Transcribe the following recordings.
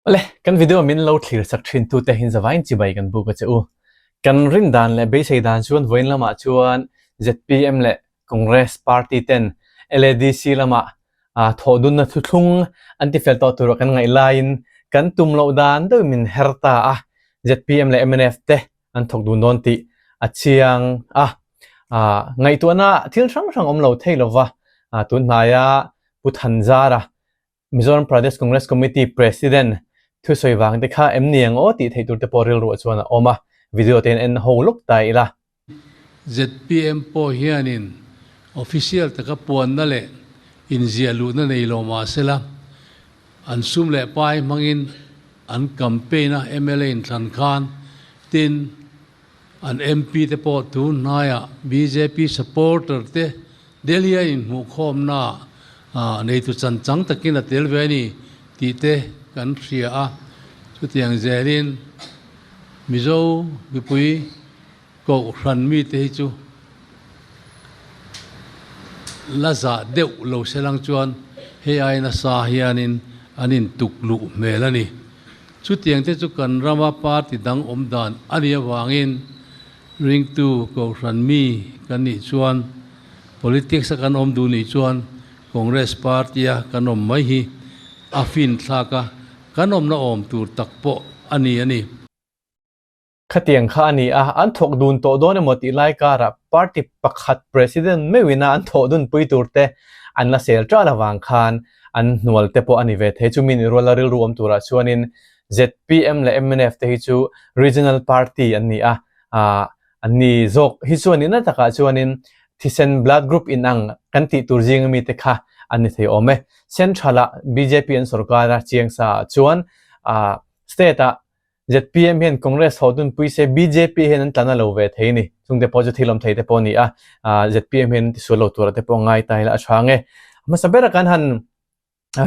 Awle, kan video min lo thlir sak thin tute hin zavain chibai kan buk a che u. Kan rin dan leh beisei dan chuan vawiin lamah chuan zpm leh Congress party ten LADC lamah thawhdunna thuthlung an tifel tawh turah kan ngaih laiin kan tum loh dan deuh min her ta a, zpm leh mnf te an thawk dun dawn tih a chiang a. Ngaihtuahna thil hrang hrang awm lo thei lova, tunhnaia Pu Thanzara Mizoram Pradesh Congress Committee President thusawi vang te kha em ni ang aw tih theih tur te pawh rilruah chuan a awm a, video te in en ho lawk ta ila. Zpm pawh hianin official taka puanna leh inziah luhna nei lo mah sela, an sum leh pai hmangin an campaign a mla inthlan khan tin an MP te pawh tun hnaiah bjp supporter te Delhi-a inhmuhkhawmna neitu chan chang takin a tel ve a ni tih te kan hria a. Chutiang zelin Mizo mipui kohhran mite hi chu la zah deuh lo se lang chuan hei ai nasa hianin an intuk luh hmel a ni. Chutiang te chu kan rama party dang awm dan a nih avangin Ringtu Kohhran mi kan nih chuan politics a kan awm duh nih chuan Congress party a kan awm mai hi a fin thlak a, kan awmna awm tur tak pawh a ni a ni. Khatiang kha a ni a, an thawk dun tawh dawn emaw tih lai karah party pakhat president meuhina an thawh dun pui tur te an la sel ṭal avang khan an hnual te pawh a ni ve thei. Chumi ni ruala rilru awm turah chuanin zpm leh mnf te hi chu regional party an ni a, ah an ni zawk hi chuan nihna takah chuanin thisen blood group inang kan tih tur zinga mite kha an ni thei awm e. Central ah bjp an sorkar a chiang sa ah chuan ah state ah zpm hian Congress ho dunpui se bjp hian an tlan a lo ve thei a ni. Chungte pawh chu thil awm thei te pawh a ni a, ah zpm hian an tisual lo tura te pawh ngai ta ila a tha ang e. Hmasa bera kan han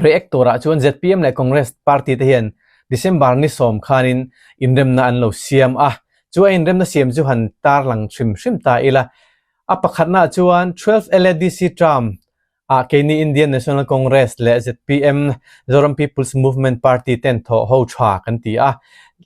React turah chuan zpm leh Congress party te hian December ni sawm khanin inremna an lo siam a, chu a inremna siam chu han tarlang hrim hrim ta ila. A pakhatnaah chuan 12 LADC term ah keini Indian National Congress leh zpm Zoram People's Movement Party ten thawh ho tha kan ti a,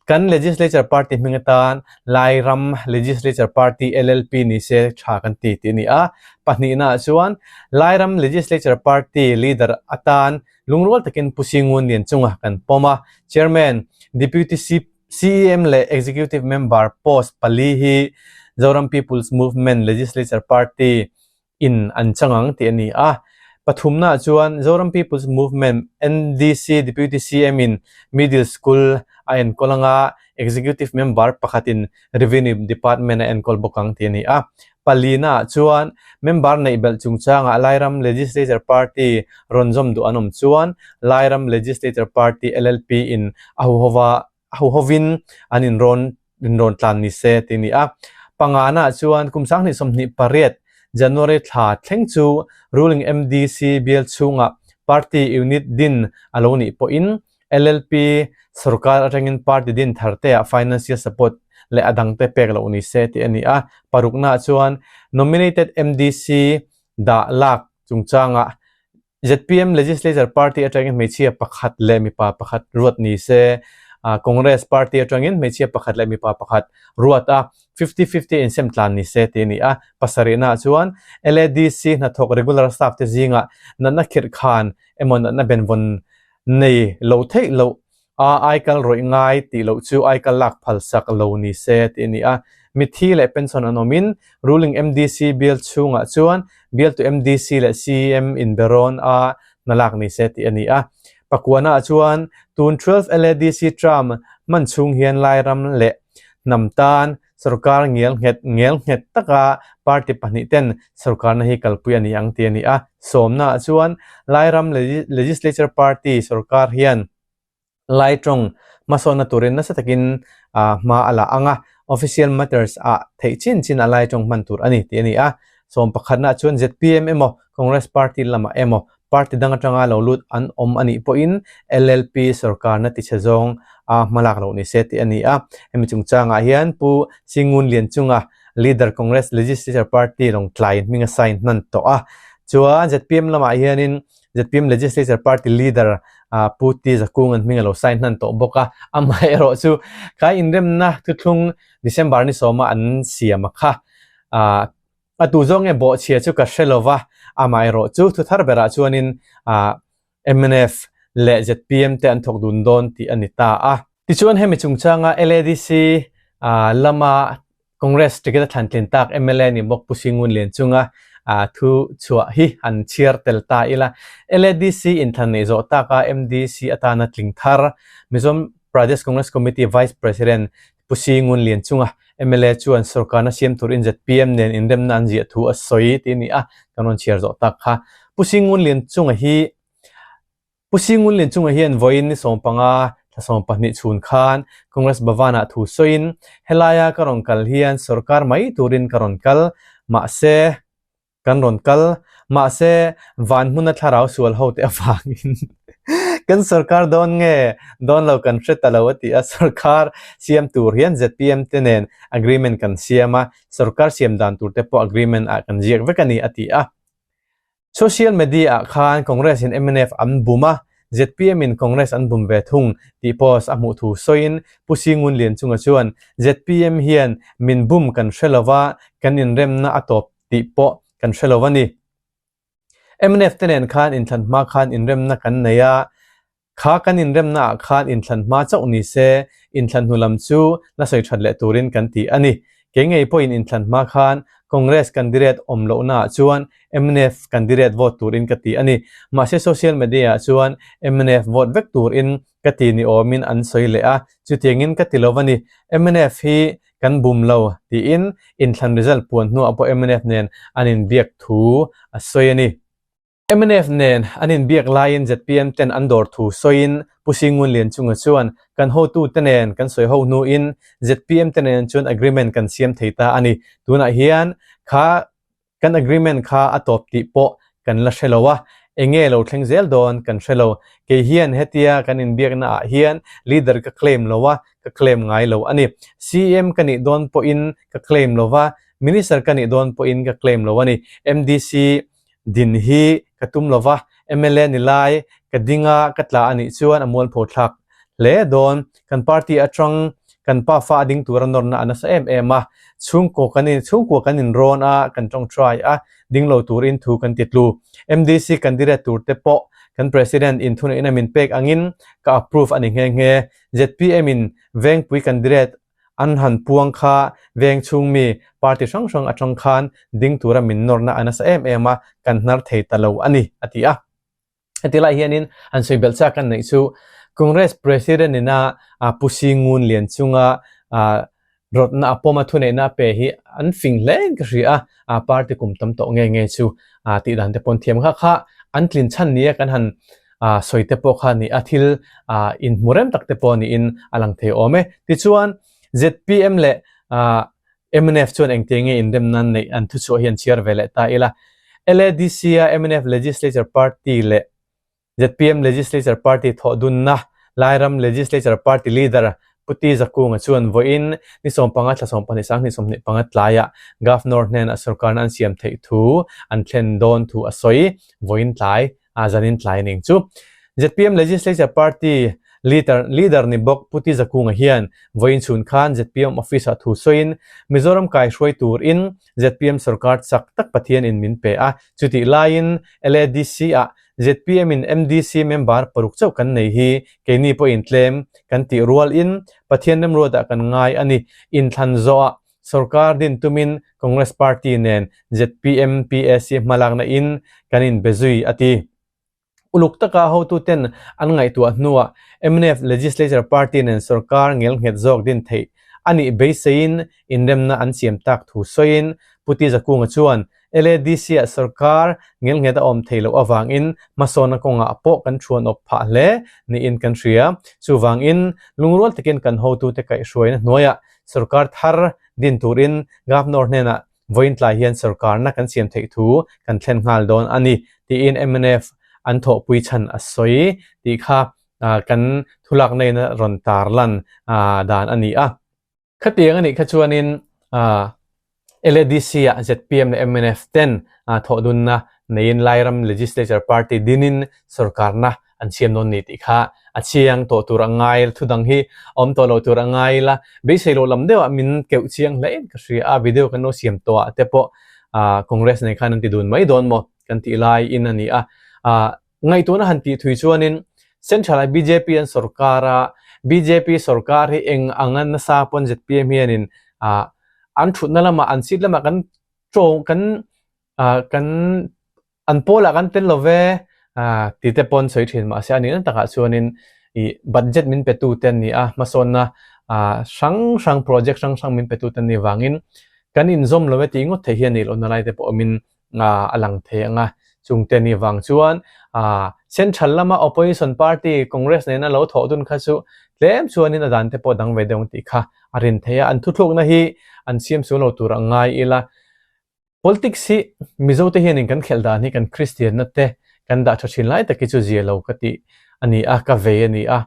kan Legislature Party hming atan Lairam Legislature Party, LLP, ni se tha kan ti tih a ni a. Pahnihnaah chuan Lairam Legislature Party leader atan lungrual takin Pu Singun Lianchunga kan pawm a. Chairman, Deputy CEM leh Executive Member post pali hi Zoram People's Movement Legislature Party in an chang ang tih a ni a. Pathumnaah chuan Zoram People's Movement, NDC, Deputy CM in Middle School a enkawl ang a, Executive Member pakhatin Revenue Department a enkawl bawk ang tih a ni a. Palinaah chuan member neih belh chungchangah Lairam Legislature Party rawn zawm duh an awm chuan Lairam Legislature Party, LLP, in a huhova A huhovin an inrawn inrawn tlan ni se tih a ni a. Pangana chuan kum 2028 January thla thleng chu ruling MDC bial chhungah party unit din a lo nih pawhin LLP sorkar atangin party din tharteah financial support leh a dangte pek loh ni se tih a ni a. Parukna chuan nominated MDC dah lak chungchangah Zpm Legislature Party atangin hmeichhia pakhat leh mipa pakhat ruat ni se, Congress Party atangin hmeichhia pakhat leh mipa pakhat ruat a, fifty fifty insem tlan ni se tih a ni a. Pasarihnaah chuan LADC hnathawk regular staff te zingah natna khirh khan emaw natna benvawn nei lo theih loh A aikal rawih ngai tih loh chu aikal lak phal sak lo ni se tih a ni a. Mitthi leh pension an awmin ruling MDC bial chhungah chuan bialtu MDC leh CEM inberawn a hna lak ni se tih a ni a. Pakuanaah chuan tun 12 LADC term hman chhung hian Lairam leh hnam tan sorkar ngial nghet ngel nghet taka party pahnih ten sorkarna hi kalpui a ni ang tih a ni a. Sawmnaah chuan Lairam Legislature Party sorkar hian Lai tawng hmasawnna turin nasa takin hma a la ang a, official matters ah theih chin chin a Lai tawng hman tur a ni tih a ni a. Sawm pakhatnaah chuan zpm emaw Congress party lamah emaw party dang atanga lo lut an awm a nih pawhin LLP sorkarna tichhe zawng a hmalak loh ni se tih a ni a. Hemi chungchangah hian Pu Singun Lianchunga Leader Congress Legislature Party Lawngtlai hming a sign hman tawh a. Chuan zpm lamah hianin zpm Legislature Party Leader Pu T Zakunga'n hming a lo sign hnan tawh bawk a, amaherawh chu kha inremna thuthlung December ni sawma an siam a kha. A tu zawng nge bawhchhia chu ka hre lo va, amaherawh chu thu thar berah chuanin mnf leh zpm te an thawk dun dawn tih a ni ta a. Tichuan hemi chungchanga LADC lama Congress ticket a thlan tlin tak mla ni bawk Pu Singun Lian chunga thu chhuah hi han chhiar tel ta ila. LADC inthlan neih zawh taka MDC atana tling thar Mizoram Pradesh Congress Committee Vice President Pu Singun Lian chunga mla chuan sorkarna siam turin zpm nen inremna an ziah thu a sawi tih a ni a, kan rawn chhiar zawh tak kha. Pu Singun Lian chunga hi Pu Singun Lian chunga hian vawiin ni 15 thla 12 chhun khan Congress Bhavan-ah thu sawiin helaia ka rawn kal hian sorkar mai turin ka rawn kal, mahse kan rawn kal, mahse van hmuna thlarau sual ho te avangin kan sorkar dawn nge dawn lo kan hre ta lo a ti a, sorkar siam tur hian zpm te nen agreement kan siam a, sorkar siam dan tur te pawh agreement ah kan ziak vek a ni a ti a. Social media ah khan Congress in mnf an bum a, zpm in Congress an bum ve thung tih post a hmuh thu sawiin Pu Singun Lianchunga chuan zpm hian min bum kan hre lo va, kan inremna a tawp tih pawh kan hre lo a ni. Mnf te nen khan inthlan hma khan inremna kan nei a, Kha kan inremna ah khan inthlan hma chauh ni se, inthlan hnu lam chu la sawi that leh turin kan ti a ni. Kei ngei pawhin inthlan hma khan Congress candidate awm lohna ah chuan mnf candidate vote turin ka ti a ni. Mahse social media ah chuan mnf vote vek turin ka ti ni awmin an sawi leh a, chutiangin ka ti lo a ni. Mnf hi kan bum lo tiin inthlan result puan hnuah pawh mnf nen an inbiak thu a sawi a ni. Mnf nen an inbiak laiin zpm ten an dawr thu sawiin Pu Singun Lianchunga chuan kan hotute nen kan sawi ho hnuin zpm te nen chuan agreement kan siam thei ta a ni. Tunah hian kha kan agreement kha a tawp tih pawh kan la hre lo a, enge lo thleng zel dawn kan hre lo. Kei hian hetia kan inbiakna ah hian leader ka claim lo a, ka claim ngai lo a ni. CM ka nih dawn pawhin ka claim lo va, Minister ka nih dawn pawhin ka claim lo a ni. MDC Din hi ka tum lo va, mla ni lai ka ding a, ka tla a nih chuan a mualpho thlak hle dawn. Kan party atang kan pa fa a ding tura nawrna a nasa em em a, chhungkaw kan in chhungkua kan inrawn a, kan tawngtai a, ding lo turin thu kan ti tlu. MDC candidate tur te pawh kan President in thuneihna min pek angin ka approve a ni nghe nghe. Zpm in Vengpui candidate An han puang kha veng chhung mi party hrang hrang atang khan ding tura min nawrna a nasa em em a, kan hnar thei ta lo a ni, a ti a. Heti lai hianin han sawi belh chak kan neih chu Congress President ina Pu Singun Lian chunga rawtna a pawm a thuneihna a pe hi an fing hle in ka hria a, party kum tam tawh nge nge chu tih dan te pawn thiam kha kha an tlin chhan nia kan han sawi te pawh kha ni a, thil inhmu rem tak te pawh niin a lang thei awm e. Tichuan, zpm leh mnf chuan engtiang nge inrem nan neih an thuchhuah hi an chhiar ve leh ta ila. LADC-a mnf Legislature Party leh zpm Legislature Party thawh dunna Lairam Legislature Party Leader Pu T Zakunga chuan vawiin ni 15 thla 12 sanghnih 25 tlaiah Governor hnenah sorkarna an siam theih thu an thlen dawn thu a sawi. Vawiin tlai a zanin tlai ning chu. Zpm Legislature Party leader leader ni bawk Pu T Zakunga hian vawiin chhun khan zpm office ah thu sawiin Mizoram kai hruai turin zpm sorkar chak tak Pathian in min pe a, chutih laiin LADC ah zpm in MDC member paruk chauh kan nei hi keini pawhin tlem kan tih rualin Pathian remruatah kan ngai a ni. Inthlan zawhah Sorkar din tumin Congress Party nen zpm PAC hmalakna in kan inbe zui a ti. Uluk taka hotuten an ngaihtuah hnuah mnf Legislature Party nen sorkar ngelnghet zawk din theih a nih beiseiin inremna an siam tak thu sawiin Pu T Zakunga chuan LADC-ah sorkar ngelnghet a awm thei loh avangin hmasawnna kawngah pawh kan thuan awp phah hle niin kan hria. Chuvangin lungrual takin kan hotute kaihhruaina hnuaiah Sorkar thar din turin Governor hnenah vawiin tlai hian sorkarna kan siam theih thu kan thlen nghal dawn a ni, tiin mnf an thawhpui chhan a sawi tih kha kan thulakna in a rawn tarlan dan a ni a. Khatiang a nih kha chuanin LADC-ah zpm leh mnf ten thawhdunna neiin Lairam Legislature Party dinin sorkarna an siam dawn ni tih kha a chiang tawh tur a ngai la, thu dang hi awm tawh lo tur a ngai la, beisei loh lam deuhah min keuh chiang hle in ka hria a, video kan lo siam tawh ah te pawh ah Congress nen khan an ti dun mai dawn maw kan tih lai in a ni a, ah ngaihtuahna han tih thui chuanin Central ah bjp an sorkar a, bjp sorkar hi eng anga nasa pawn zpm hianin ah an thutna lamah an seat lamah kan tawng kan ah kan An pawlah kan tel lo ve ti te pawn sawi thin mahse a nihna takah chuanin ih budget min pe tu te an ni a, hmasawnna hrang hrang project hrang hrang min pe tu te an nih vangin kan inzawm lo e tih ngawt theih hi a nih lohna lai te pawh awmin a lang thei ang a. Chung te nih vang chuan central lama opposition party Congress nena lo thawh dun kha chu tlem chuanin a dan te pawh dang ve deuh ang tih kha a rin thei a, an thuthlukna hi an siam sual lo tur a ngai ila. Politics hi Mizo te hianin kan khelh dan hi kan Kristianna te kan dah tha thin lai tak hi chu zia lo ka tih a ni a, ka vei a ni a.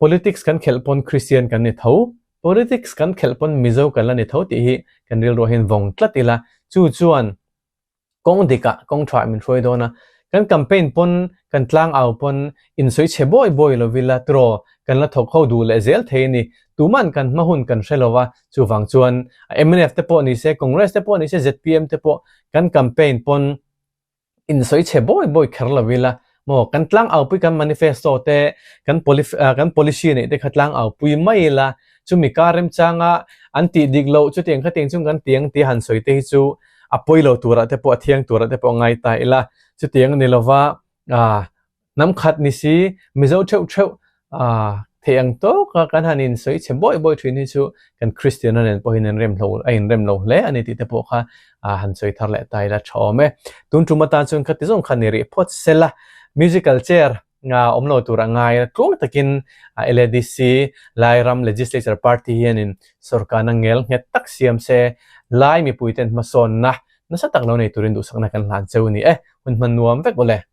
Politics kan khelh pawn Kristian kan ni tho, politics kan khelh pawn Mizo kan la ni tho tih hi kan rilruah hian vawng tlat ila, chu chuan kawng dikah kawng tha min hruai dawn a. Kan campaign pawn kan tlang au pawn insawi chhe bawi bawi lo ila tiraw kan la thawk ho duh leh zel thei a ni. Tuman kan hma hun kan hre lo a, chuvang chuan mnf te pawh ni se, Congress te pawh ni se, zpm te pawh kan campaign pawn insawi chhe bawi bawi kher lo ila maw, kan tlang aupui kan manifesto te, kan kan policy neih te kha tlang aupui mai ila, chumi kar remchanga an tih dik loh chutiang khatiang chung kan ti ang tih han sawi te hi chu a pawi lo turah te pawh a thiang turah te pawh ngai ta ila, chutiang a ni lova Hnam khat ni si, Mizo theuh theuh theih ang tawk a kan han insawi chhe bawi bawi thin hi chu kan Kristianna nen pawhin an rem hlo a inrem lo hle a ni tih te pawh kha han sawi thar leh ta ila tha awm e. Tun tum atan chuan khati zawng kha ni rih phawt sela, musical chair awm lo tur a ngai a, tluang takin LADC, Lairam Legislature Party hianin sorkarna ngel nghet tak siam se, Lai mipuiten hmasawnna nasa tak lo nei turin duhsakna kan hlan cheu a ni e. Hun hman nuam vek aw le.